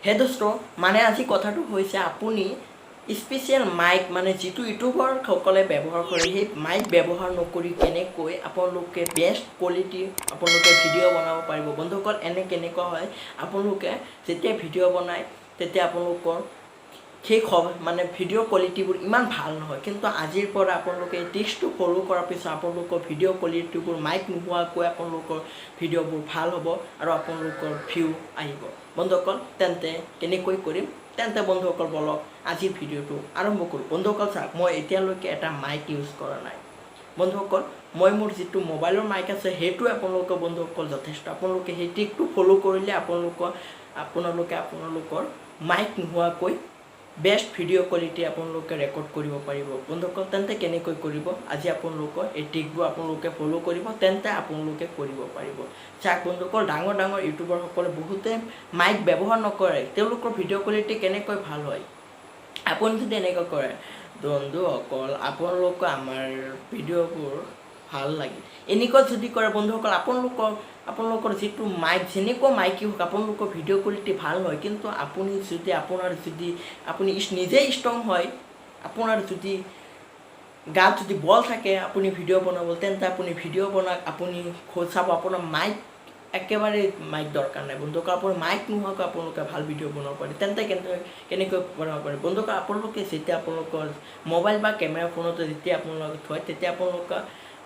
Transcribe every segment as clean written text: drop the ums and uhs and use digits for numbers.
হে দোস্ত, মানে আজি কথাটো হৈছে, আপুনি স্পেচিয়েল মাইক, মানে যিটো ইউটিউবাৰসকলে ব্যৱহাৰ কৰে, সেই মাইক ব্যৱহাৰ নকৰি কেনেকৈ আপোনালোকে বেষ্ট কোৱালিটি আপোনালোকে ভিডিঅ' বনাব পাৰিব। বন্ধুসকল, এনে কেনেকুৱা হয়, আপোনালোকে যেতিয়া ভিডিঅ' বনায় তেতিয়া আপোনালোকৰ সেই মানে ভিডিঅ' কোৱালিটিবোৰ ইমান ভাল নহয়। কিন্তু আজিৰ পৰা আপোনালোকে এই টিপছটো ফ'ল' কৰাৰ পিছত আপোনালোকৰ ভিডিঅ' কোৱালিটিবোৰ মাইক নোহোৱাকৈ আপোনালোকৰ ভিডিঅ'বোৰ ভাল হ'ব আৰু আপোনালোকৰ ভিউ আহিব। বন্ধুসকল, তেন্তে কেনেকৈ কৰিম? তেন্তে বন্ধুসকল, বলক আজিৰ ভিডিঅ'টো আৰম্ভ কৰোঁ। বন্ধুসকল, চাওক, মই এতিয়ালৈকে এটা মাইক ইউজ কৰা নাই। বন্ধুসকল, মই মোৰ যিটো মোবাইলৰ মাইক আছে, সেইটোৱে আপোনালোকৰ, বন্ধুসকল, যথেষ্ট। আপোনালোকে সেই ট্ৰিকটো ফ'ল' কৰিলে আপোনালোকে আপোনালোকৰ মাইক নোহোৱাকৈ বেষ্ট ভিডিঅ' কোৱালিটি আপোনালোকে ৰেকৰ্ড কৰিব পাৰিব। বন্ধুসকল, তেন্তে কেনেকৈ কৰিব? আজি আপোনালোকৰ এই ট্ৰিকবোৰ আপোনালোকে ফ'ল' কৰিব, তেন্তে আপোনালোকে কৰিব পাৰিব। চাওক বন্ধুসকল, ডাঙৰ ডাঙৰ ইউটিউবাৰসকলে বহুতে মাইক ব্যৱহাৰ নকৰে। তেওঁলোকৰ ভিডিঅ' কোৱালিটি কেনেকৈ ভাল হয়? আপুনি যদি এনেকৈ কৰে, "বন্ধুসকল, আপোনালোকৰ আমাৰ ভিডিঅ'বোৰ ভাল লাগে", এনেকুৱা যদি কৰে বন্ধুসকল, আপোনালোকৰ যিটো মাইক, যেনেকুৱা মাইকেই হওক, আপোনালোকৰ ভিডিঅ' কোৱালিটি ভাল নহয়। কিন্তু আপুনি যদি আপোনাৰ যদি আপুনি নিজেই ষ্ট্ৰং হয়, আপোনাৰ যদি গাত যদি বল থাকে আপুনি ভিডিঅ' বনাব, তেন্তে আপুনি ভিডিঅ' বনাওক। আপুনি চাব, আপোনাৰ মাইক একেবাৰে মাইক দৰকাৰ নাই। বন্ধুসকল, আপোনাৰ মাইক নোহোৱাকৈ আপোনালোকে ভাল ভিডিঅ' বনাব পাৰে। তেন্তে কেনেকৈ বনাব পাৰে? বন্ধুসকল, আপোনালোকে যেতিয়া আপোনালোকৰ মোবাইল বা কেমেৰা ফোনতে যেতিয়া আপোনালোকে থয়, তেতিয়া আপোনালোকৰ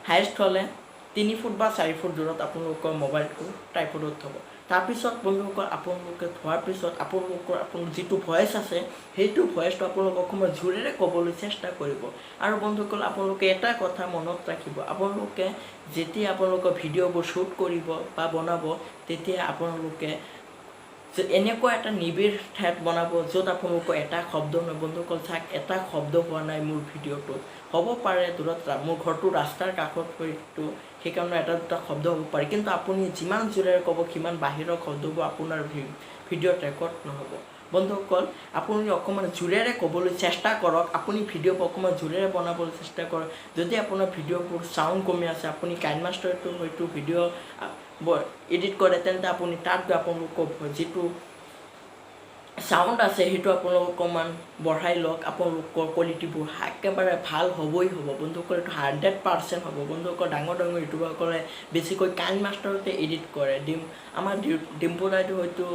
হায়েষ্ট হ'লে 3 ফুট বা 4 ফুট দূৰত আপোনালোকৰ মোবাইলটো ট্ৰাইপডত থ'ব। তাৰপিছত বন্ধুসকল, আপোনালোকে থোৱাৰ পিছত আপোনালোকৰ আপোনাৰ যিটো ভইচ আছে, সেইটো ভইচটো আপোনালোকে অকণমান জোৰেৰে ক'বলৈ চেষ্টা কৰিব। আৰু বন্ধুসকল, আপোনালোকে এটা কথা মনত ৰাখিব, আপোনালোকে যেতিয়া আপোনালোকৰ ভিডিঅ'বোৰ শ্বুট কৰিব বা বনাব, তেতিয়া আপোনালোকে যে এনেকুৱা এটা নিবিড় ঠাইত বনাব য'ত আপোনালোকৰ এটা শব্দ নহয়। বন্ধুসকল, চাওক, এটা শব্দ হোৱা নাই মোৰ ভিডিঅ'টোত। হ'ব পাৰে দূৰত মোৰ ঘৰটো ৰাস্তাৰ কাষত হয়তো, সেইকাৰণে এটা দুটা শব্দ হ'ব পাৰে। কিন্তু আপুনি যিমান জোৰেৰে ক'ব, সিমান বাহিৰৰ শব্দবোৰ আপোনাৰ ভিডিঅ'ত ৰেকৰ্ড নহ'ব। বন্ধুসকল, আপুনি অকণমান জোৰেৰে ক'বলৈ চেষ্টা কৰক। আপুনি ভিডিঅ' অকণমান জোৰেৰে বনাবলৈ চেষ্টা কৰক। যদি আপোনাৰ ভিডিঅ'বোৰ চাউণ্ড কমি আছে, আপুনি কাইন মাষ্টাৰটো হয়তো ভিডিঅ' এডিট কৰে, তেন্তে আপুনি তাত গৈ আপোনালোকৰ যিটো চাউণ্ড আছে, সেইটো আপোনালোক অকণমান বঢ়াই লওক। আপোনালোকৰ কোৱালিটিবোৰ একেবাৰে ভাল হ'বই হ'ব। বন্ধুসকল, এইটো 100% হ'ব। বন্ধুসকল, ডাঙৰ ডাঙৰ ইউটিউবাৰসকলে বেছিকৈ কাইন মাষ্টাৰতে এডিট কৰে। আমাৰ ডিম্পু দাইটো হয়তো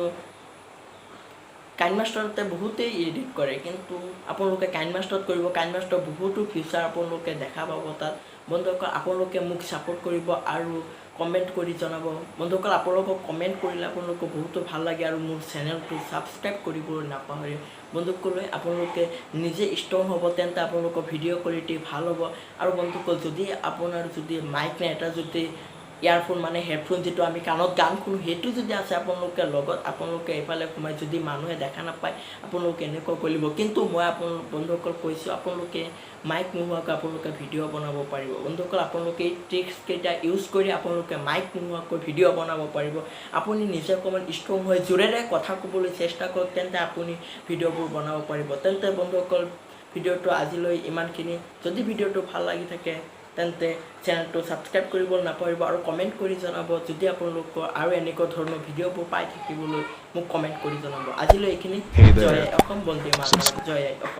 কাইন মাষ্টাৰতে বহুতেই এডিট কৰে। কিন্তু আপোনালোকে কাইন মাষ্টাৰত কৰিব, কাইন মাষ্টাৰ বহুতো ফিচাৰ আপোনালোকে দেখা পাব তাত। বন্ধুসকল, আপোনালোকে মোক ছাপোৰ্ট কৰিব আৰু কমেণ্ট কৰি জনাব। বন্ধুসকল, আপোনালোকক কমেণ্ট কৰিলে আপোনালোকক বহুতো ভাল লাগে আৰু মোৰ চেনেলটো ছাবস্ক্ৰাইব কৰিবলৈ নাপাহৰে। বন্ধুসকলে, আপোনালোকে নিজে ষ্ট্ৰং হ'ব, তেন্তে আপোনালোকৰ ভিডিঅ' কোৱালিটি ভাল হ'ব। আৰু বন্ধুসকল, যদি আপোনাৰ যদি মাইক নাই, এটা যদি ইয়াৰফোন, মানে হেডফোন, যিটো আমি কাণত গান শুনো, সেইটো যদি আছে আপোনালোকে লগত, আপোনালোকে এইফালে সোমাই যদি মানুহে দেখা নাপায়, আপোনালোকে এনেকুৱা কৰিব। কিন্তু মই আপোনালোক বন্ধুসকল কৈছোঁ, আপোনালোকে মাইক নোহোৱাকৈ আপোনালোকে ভিডিঅ' বনাব পাৰিব। বন্ধুসকল, আপোনালোকে এই ট্ৰিক্স কেইটা ইউজ কৰি আপোনালোকে মাইক নোহোৱাকৈ ভিডিঅ' বনাব পাৰিব। আপুনি নিজে অকণমান ষ্ট্ৰং হৈ জোৰেৰে কথা ক'বলৈ চেষ্টা কৰক, তেন্তে আপুনি ভিডিঅ'বোৰ বনাব পাৰিব। তেন্তে বন্ধুসকল, ভিডিঅ'টো আজিলৈ ইমানখিনি। যদি ভিডিঅ'টো ভাল লাগি থাকে, তেন্তে চেনেলটো ছাবস্ক্ৰাইব কৰিব নাপাহৰিব আৰু কমেণ্ট কৰি জনাব। যদি আপোনালোকৰ আৰু এনেকুৱা ধৰণৰ ভিডিঅ'বোৰ পাই থাকিবলৈ মোক কমেণ্ট কৰি জনাব। আজিলৈ এইখিনি। Hey there. Joy I Assam, Vande Mataram, Joy I Assam.